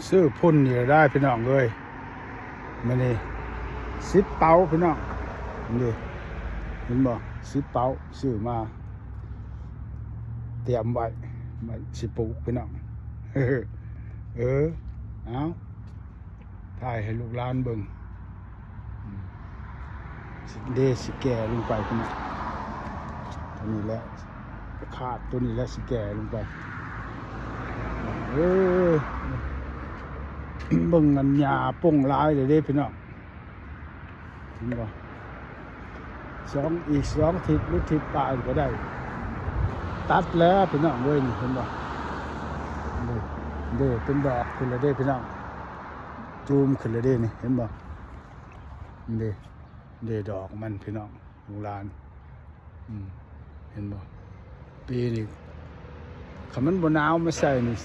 ຊື້ຝຸ່ນນີ້ລະໄດ້ພີ່ນ້ອງເອີຍ ມື້ນີ້ສິບເປົາພີ່ນ້ອງ ນີ້ເຫັນບໍ່ ສິບເປົາ ຊື້ມາຕຽມໄວ້ ໄວ້ຊິປູກພີ່ນ້ອງ ເອີ ເອົາ ຖ່າຍໃຫ້ລູກຫຼານເບິ່ງ ອືມ ຊິເດ ຊິແກ່ລົງໄປພຸ້ນນະ ຕົວນີ້ແຫຼະ ຂາດຕົວນີ້ແຫຼະ ຊິແກ່ລົງໄປ ເອີ ເບິ່ງອັນຫຍ້າປົ່ງຫຼາຍເດ້ພີ່ນ້ອງ ເຫັນບໍ່ ສອງ ອີກສອງທິດ ຫຼືທິດປາຍກໍໄດ້ ຕັດແລ້ວພີ່ນ້ອງເອີຍ ນີ້ເຫັນບໍ່ ເດ້ ເດ້ ເປັນດອກຂຶ້ນແລ້ວເດ້ພີ່ນ້ອງ ຈູມຂຶ້ນແລ້ວເດ້ນີ້ ເຫັນບໍ່ ນີ້ເດ້ ເດ້ດອກມັນພີ່ນ້ອງ ລູກຫຼານ ອືມ ເຫັນບໍ່ ປີນີ້ ຄັນມັນບໍ່ໜາວມາໃສ່ນີ້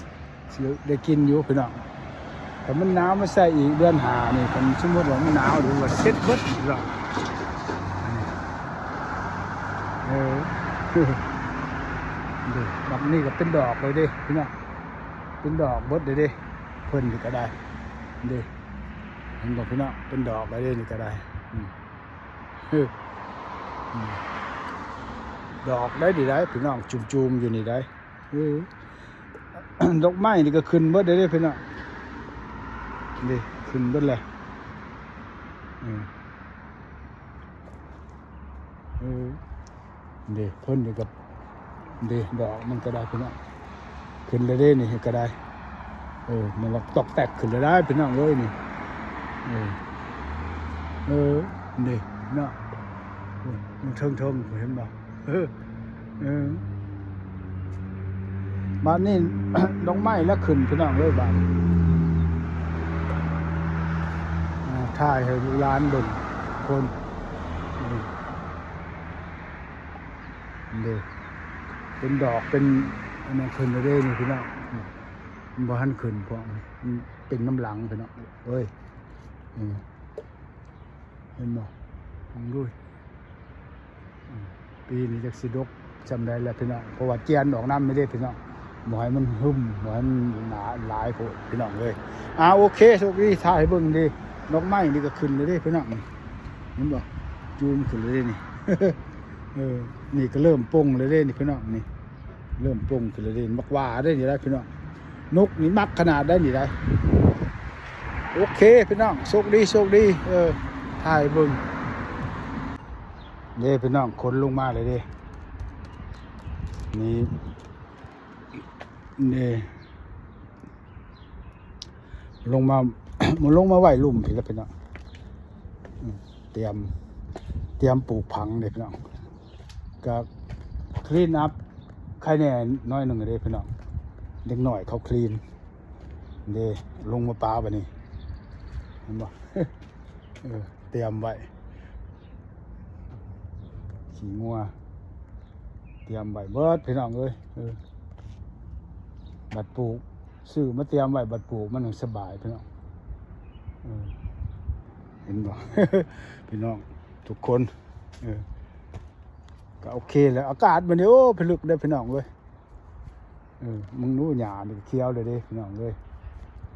ຊິໄດ້ກິນຢູ່ພີ່ນ້ອງ ຄັນມັນໜາວມາໃສ່ອີກເດືອນຫ້ານີ້ ຄັນສົມມຸດວ່າມັນໜາວ ຫຼືວ່າເສັດເບິດພີ່ນ້ອງ ເອີ ເດ້ ບັດນີ້ກໍເປັນດອກແລ້ວເດ້ພີ່ນ້ອງ ເປັນດອກເບິດແລ້ວເດ້ ເພິ່ນນີ້ກໍໄດ້ ເດ້ ເຫັນບໍ່ພີ່ນ້ອງ ເປັນດອກແລ້ວເດ້ ນີ້ກໍໄດ້ ອືມ ດອກໄດ້ດີໄດ໋ພີ່ນ້ອງ ຈູມໆຢູ່ນີ້ໄດ໋ ເອີ ດອກໄມ້ນີ້ກໍຂຶ້ນເບິດເດ້ພີ່ນ້ອງ ນີ້ຂຶ້ນເບິດແລ້ວ ເອີ ເອີ ເດ້ ເພິ່ນນີ້ກໍ ເດ້ ດອກມັນກໍໄດ້ພີ່ນ້ອງ ຂຶ້ນແລ້ວເດ້ນີ້ກໍໄດ້ ເອີ ມັນລັກຕອກແຕກຂຶ້ນແລ້ວໄດ໋ພີ່ນ້ອງເອີຍນີ້ ເອີ ເອີ ເດ້ເນາະ ໂອ້ ຢູ່ເທິງໆ ເຫັນບໍ່ ເອີ ເອີ ບາດນີ້ ດອກໄມ້ລະຂຶ້ນພີ່ນ້ອງເອີຍ ບາດ ອ່າ ຖ່າຍໃຫ້ລູກຫຼານເບິ່ງຄົນ ເດ້ ເປັນດອກເປັນອັນນັ້ນຂຶ້ນແລ້ວເດ້ນີ້ພີ່ນ້ອງ ມັນບໍ່ທັນຂຶ້ນພວກນີ້ ມັນເປັນນຳຫຼັງພີ່ນ້ອງເອີຍ ເຫັນບໍ່ ເບິ່ງດູ ອືມ ປີນີ້ຈັກຊິດົກຊ່ຳໃດແລ້ວພີ່ນ້ອງ ເພາະວ່າຈຽນອອກນຳແມ່ເດ້ພີ່ນ້ອງ ບໍ່ໃຫ້ມັນຫຶມ ບໍ່ໃຫ້ມັນໜາຫຼາຍໂພດພີ່ນ້ອງເອີຍ ອ່າ ໂອເຄ ໂຊກດີ ຖ່າຍໃຫ້ເບິ່ງເດ້ ດອກໄມ້ນີ້ກໍຂຶ້ນແລ້ວເດ້ພີ່ນ້ອງ ເຫັນບໍ່ ຈູມຂຶ້ນແລ້ວເດ້ນີ້ ເອີ ນີ້ກໍເລີ່ມປົ່ງແລ້ວເດ້ນີ້ພີ່ນ້ອງ ນີ້ເລີ່ມປົ່ງຂຶ້ນແລ້ວເດ້ ໝາກຫວ້າເດ້ນີ້ໄດ໋ພີ່ນ້ອງ ນົກນີ້ມັກຂະໜາດໄດ໋ນີ້ໄດ໋ ໂອເຄພີ່ນ້ອງ ໂຊກດີ ໂຊກດີ ເອີ ຖ່າຍເບິ່ງ ເດ້ພີ່ນ້ອງ ຂົນລົງມາເລີຍເດ້ ນີ້ ເດ້ ລົງມາ ລົງມາໄວ້ລຸ່ມພີ້ລະພີ່ນ້ອງ ອືມ ຕຽມ ຕຽມປູກຝັງເດ້ພີ່ນ້ອງ ກໍ clean up ໃຄແນ່ໜ້ອຍໜຶ່ງເດ້ພີ່ນ້ອງ ເດັກນ້ອຍເຂົາ clean ເດ້ ລົງມາປາບາດນີ້ ເຫັນບໍ່ ເອີ ຕຽມໄວ້ ຂີ້ງົວ ຕຽມໄວ້ເບິດພີ່ນ້ອງເອີຍ ເອີ ບັດປູກ ຊື້ມາຕຽມໄວ້ ບັດປູກມັນສະບາຍພີ່ນ້ອງ ເອີ ເຫັນບໍ່ ພີ່ນ້ອງທຸກຄົນ ເອີ ກໍໂອເຄແລ້ວ ອາກາດມື້ນີ້ ໂອ້ ພິລຶກເດີ້ພີ່ນ້ອງເອີຍ ເອີ ມຶງດູຫຍ້ານີ້ຂຽວເລີຍເດ້ພີ່ນ້ອງເອີຍ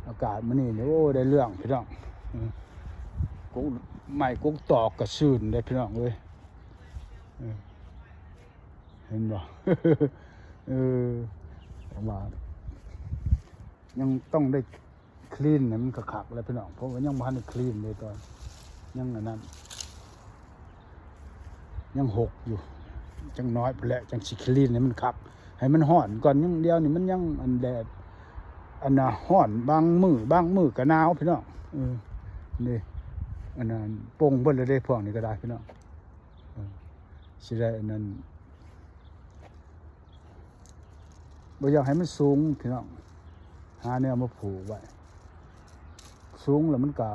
ອາກາດມື້ນີ້ນີ້ ໂອ້ ໄດ້ເລື່ອງພີ່ນ້ອງ ເອີ ກົກໄມ້ກົກຕອກກໍຊື່ນເດ້ພີ່ນ້ອງເອີຍ ເອີ ເຫັນບໍ່ ເອີ ແຕ່ວ່າຍັງຕ້ອງໄດ້ clean ໃຫ້ມັນຄັກໆແຫຼະພີ່ນ້ອງ ເພາະວ່າຍັງບໍ່ທັນໄດ້ clean ເລີຍ ຕອນຍັງອັນນັ້ນ ຍັງຫົກຢູ່ ຈັກໜ້ອຍພຸ້ນແຫຼະ ຈັ່ງຊິ clean ໃຫ້ມັນຄັກ ໃຫ້ມັນຮ້ອນກ່ອນ ຍັງ ດຽວນີ້ມັນຍັງອັນແດດ ອັນນ່າ ຮ້ອນບາງມື້ ບາງມື້ກໍໜາວພີ່ນ້ອງ ເອີ ນີ້ ອັນນັ້ນ ປົ່ງເບິດແລ້ວເດ້ ພວກນີ້ກໍໄດ້ພີ່ນ້ອງ ເອີ ຊິໄດ້ອັນນັ້ນ ບໍ່ຢາກໃຫ້ມັນສູງພີ່ນ້ອງ ຫາແນວມາຜູກໄວ້ ສູງແລ້ວມັນກະ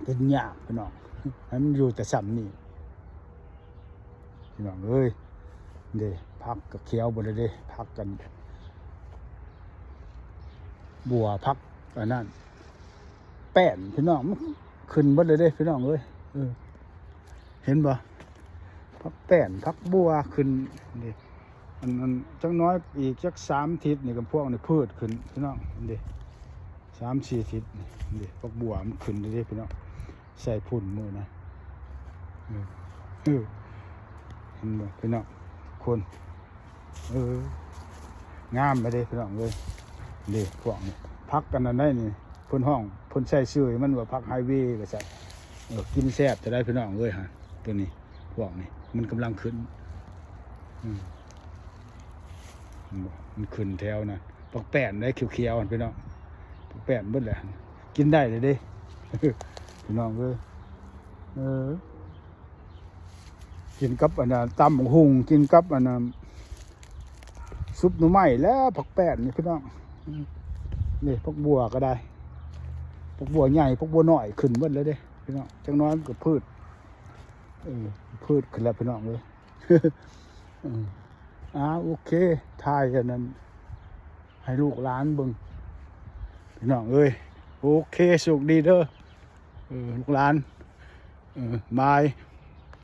ເຮັດຍາກພີ່ນ້ອງ ໃຫ້ມັນຢູ່ແຕ່ຊ່ຳນີ້ພີ່ນ້ອງເອີຍ ເດ້ ຜັກກະຂຽວເບິດແລ້ວເດ້ ຜັກກັນ ບົວ ຜັກອັນນັ້ນ ແປ້ນພີ່ນ້ອງ ມັນຂຶ້ນເບິດເລີຍເດ້ພີ່ນ້ອງເອີຍ ເອີ ເຫັນບໍ່ ຜັກແປ້ນ ຜັກບົວຂຶ້ນເດ້ ອັນ ອັນ ຈັກໜ້ອຍອີກຈັກສາມທິດນີ້ກໍພວກນີ້ພືດຂຶ້ນພີ່ນ້ອງເດ້ ຊິ ສາມສີ່ອາທິດນີ້ ເດ້ ຜັກບົວມັນຂຶ້ນເດ້ພີ່ນ້ອງ ໃສ່ຝຸ່ນມື້ນະ ເອີ ເອີ ເຫັນບໍ່ພີ່ນ້ອງ ຄົນ ເອີ ງາມແລ້ວເດ້ພີ່ນ້ອງເອີຍ ເດ້ ພວກນີ້ ຜັກອັນນັ້ນໄດ໋ນີ້ ເພິ່ນຮ້ອງ ເພິ່ນໃສ່ຊື່ໃຫ້ມັນວ່າຜັກໄຮເວວ່າຊັ້ນ ເອີ ກິນແຊບແທ້ໄດ໋ພີ່ນ້ອງເອີຍ ຮະ ໂຕນີ້ ພວກນີ້ ມັນກຳລັງຂຶ້ນ ອືມ ເຫັນບໍ່ ມັນຂຶ້ນແຖວນັ້ນ ຜັກແປ້ນໄດ໋ຂຽວໆຫັ້ນພີ່ນ້ອງ ຜັກແປ້ນເບິດແຫຼະ ກິນໄດ້ເລີຍເດ້ ພີ່ນ້ອງເອີຍ ເອີ ກິນກັບອັນນ່າ ຕຳບັກຫຸ່ງ ກິນກັບອັນນ່າ ຊຸບໜໍ່ໄມ້ແຫຼະ ຜັກແປ້ນນີ້ພີ່ນ້ອງ ອືມ ນີ້ຜັກບົວກໍໄດ້ ຜັກບົວໃຫຍ່ ຜັກບົວນ້ອຍຂຶ້ນເບິດແລ້ວເດ້ພີ່ນ້ອງ ຈັກໜ້ອຍມັນກໍພືດ ເອີ ພືດຂຶ້ນແລ້ວພີ່ນ້ອງເອີຍ ເອີ ອ່າ ໂອເຄ ຖ່າຍອັນນັ້ນ ໃຫ້ລູກຫຼານເບິ່ງ ພີ່ນ້ອງເອີຍ ໂອເຄ ໂຊກດີເດີ ເອີ ລູກຫຼານ ເອີ ບາຍ.